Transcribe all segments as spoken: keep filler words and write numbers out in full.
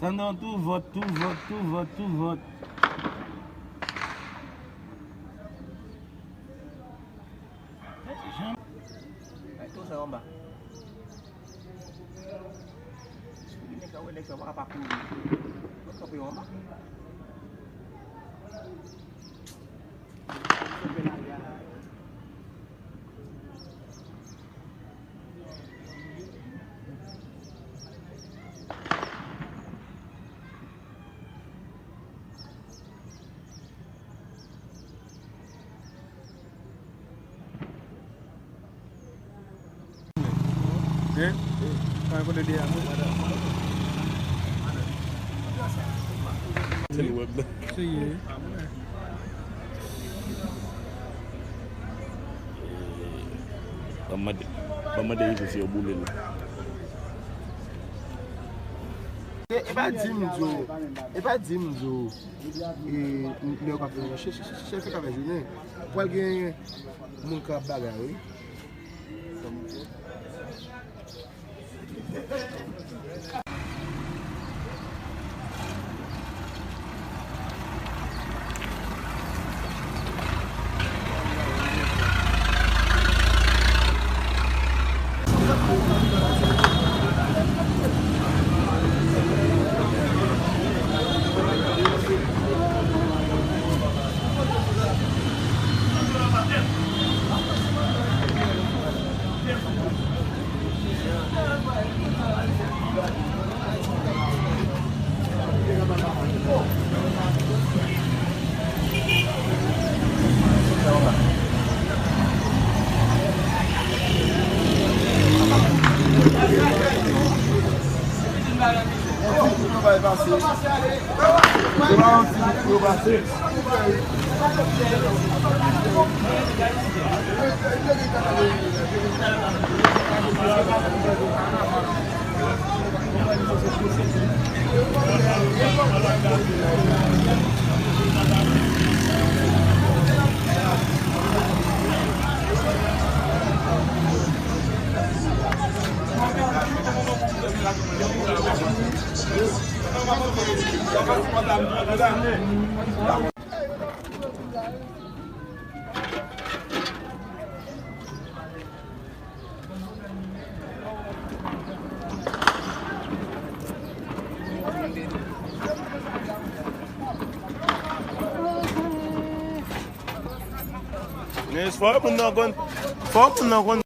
Nan, nan, tou vòt, tou vòt, tou vòt, tou vòt. Ay, tou sa anba. Si nèg sa wè nèg sa pa ka pa kouri. Mwen kanpe yo anba. Hein? Kòman kote de a? Se wèb la. Se ye. Ban m mande, ban m mande Rico si yo boule l. E, e pa di m di w, e pa di m di w, e, lè yo ka fè, chè, chè, chè, chè fè ka fè jounen. Pral gen moun k ap bagay, wi. Men fò moun nan konn, fò moun nan konn.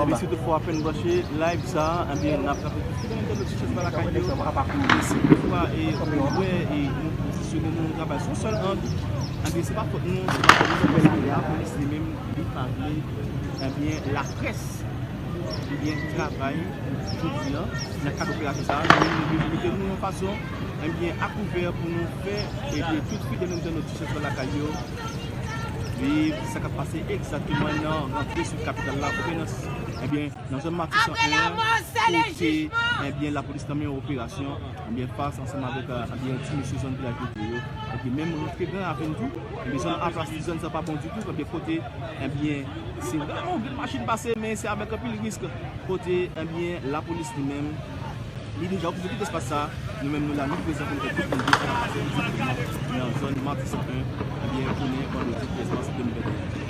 Ebyen, si toutfwa w apèn branche live sa a, ebyen, n ap raple tout fidèl entènot Ti Chèz pa lakay yo. Si toutfwa, e, ou wè, e, nou pozisyone nou, nou travay sou yon sèl ang, ebyen, se pa fòt nou, se pa fòt nou, se paske lapolis li menm, li pa vle, ebyen, laprès, ebyen, travay jodi a, nan kad operasyon sa a, nou menm, nou bezwen mete nou yon fason, ebyen, akouvè pou nou fè, ebyen, tout fidèl entènot Ti Chèz pa lakay yo, Viv sa k ap pase egzakteman nan rantre sid kapital la, Pòtoprens. Ebyen, nan zòn Matisan en, kote, ebyen, lapolis nan men yon operasyon, ebyen, fas ansanm avèk, eh, ebyen, ti mesye zòn Vilaj de Dye yo. Epi menm rantre Gran Ravin tou, ebyen, zòn Aplas, zòn sa pa bon ditou, ebyen, kote, ebyen, se vrèman anpil machin pase, men se avèk anpil risk. Kote, ebyen, lapolis li menm, li deja okipe tout espas sa. Nou menm, nou la, nou prezan pou nou fè tout moun vin nan zòn Matisan en, ebyen, kounye a vandredi trèz mas de mil venteyen.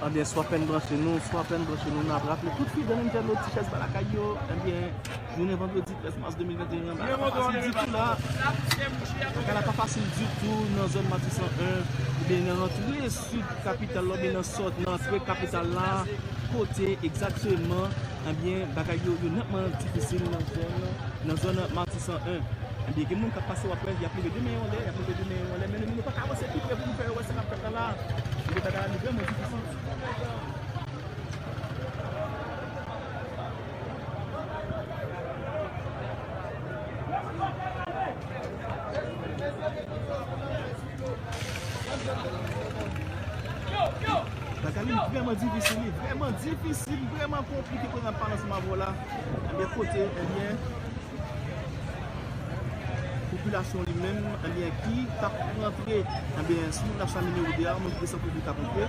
Ebyen, swa fèk branche nou, swa fèk branche nou, n ap raple tout fidèl entènot Ti Chèz Ba Lakay yo, ebyen, jounen vandredi trèz mas de mil venteyen an, bagay la pa fasil ditou la. Bagay la pa fasil ditou nan zòn Matisan en, ebyen, nan rantre sid kapital la, ebyen, nan sòt, nan antre kapital la, kote egzakteman, ebyen, bagay yo, yo nètman difisil nan zòn, nan zòn Matisan en. Ebyen, gen moun k ap pase, w ap wè, y ap leve de men yo anlè, y ap leve de men yo anlè, men nou, nou pa ka avanse pi pre pou nou fè yo wè sa k ap fèt la la. Ebyen, bagay la li vrèman difisil. Bagay li vrèman difisil, li vrèman difisil, vrèman konplike pou n ap pale ansanm avè w la. Ebyen, kote, ebyen, popilasyon li menm, ebyen, ki t ap rantre, ebyen, sou wout nasyonal nimewo de a, moun ki desann kote l t ap rantre,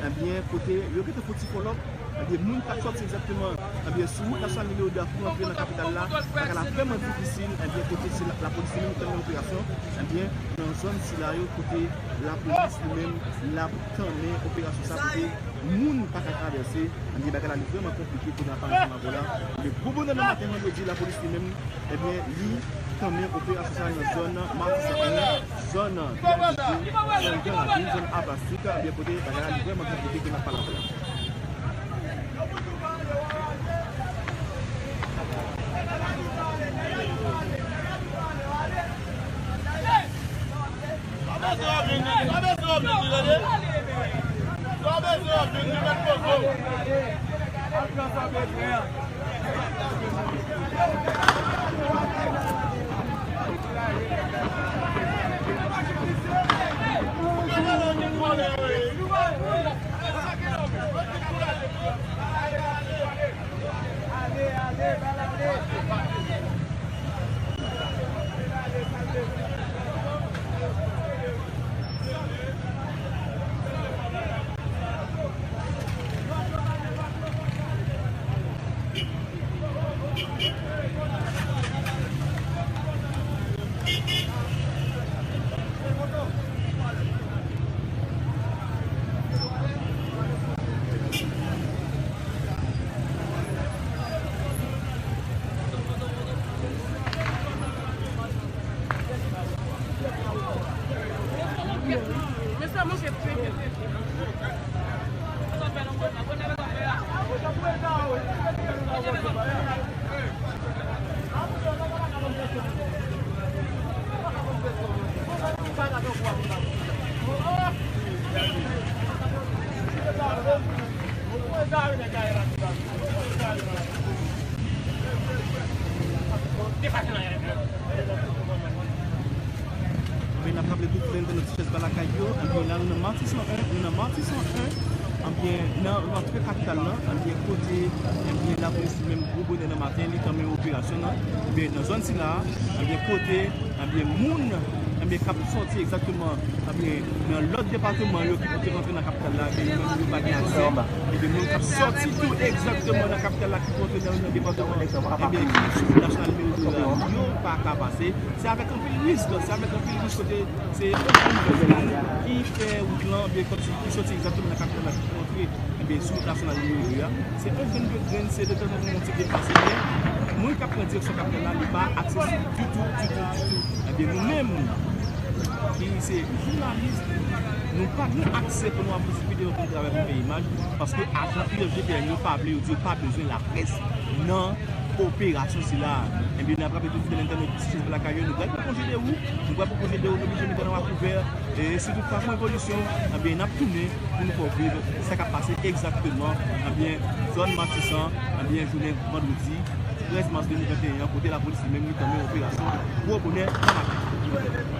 ebyen, kote yo gentan fè ti fòlòk, ebyen, moun k ap sòti egzakteman, ebyen, sou wout nasyonal nimewo de a pou rantre nan kapital la, bagay la vrèman difisil, ebyen, kote se la, lapolis li menm ki tanmen operasyon, ebyen, nan zòn sila yo, kote lapolis li menm, l ap tanmen operasyon sa, kote moun pa ka travèse, ebyen, bagay la li vrèman konplike pou n ap pale ansanm avè w la. Ebyen, gwo bonè nan maten vandredi, lapolis li menm, ebyen, li tanmen operasyon sa nan zòn Matisan en, zòn Piladidi, zòn Gran Ravin, zòn Aplastik, ebyen, kote bagay la li vrèman konplike pou n ap pale avè w la. Ebyen, n ap raple tout fidèl entènot Ti Chèz Ba Lakay yo, ebyen, la nou nan Matisan en, nou nan Matisan en, ebyen, nan rantre kapital la, ebyen, kote, ebyen, lapolis li menm gwo bonè nan maten, li tanmen operasyon nan, ebyen, nan zòn sila, ebyen, kote, ebyen, moun, ebyen, k ap sòti egzakteman, ebyen, nan lòt depatman yo ki pou te rantre nan kapital la, ebyen, yo menm yo pa gen aksè, ebyen, moun k ap sòti tou egzakteman nan kapital la ki pou rantre nan, nan depatman, ebyen, ki sou wout nasyonal nimewo de a, yo pa ka pase. Se avèk anpil risk, se avèk anpil risk kote se yon grenn ki fè wout lan, ebyen, kòmsi ki sòti egzakteman nan kapital la, ki rantre, ebyen, sou wout nasyonal nimewo de a. Se yon grenn, de grenn, se de tanzantan yon ti depase, men moun k ap pran direksyon kapital la, li pa aksesib ditou, ditou, ditou. Ebyen, nou menm, ki se jounalis, nou pa gen aksè pou nou ap vizite videyo pou nou travay pou fè imaj, paske ajan U S G P N yo pa vle, yo di yo pa bezwen laprès nan operasyon sila. Ebyen, n ap raple tout fidèl entènot Ti Chèz Ba Lakay yo, nou pral pran konje de ou, nou pral pran konje de ou, nou oblije mete nou a kouvè, e si toutfwa gon evolisyon, ebyen, n ap tounen pou nou fè w viv sa k ap pase egzakteman, ebyen, zòn Matisan, ebyen, jounen vandredi trèz mas de mil venteyen an, kote lapolis li menm li tanmen operasyon gwo bonè nan maten.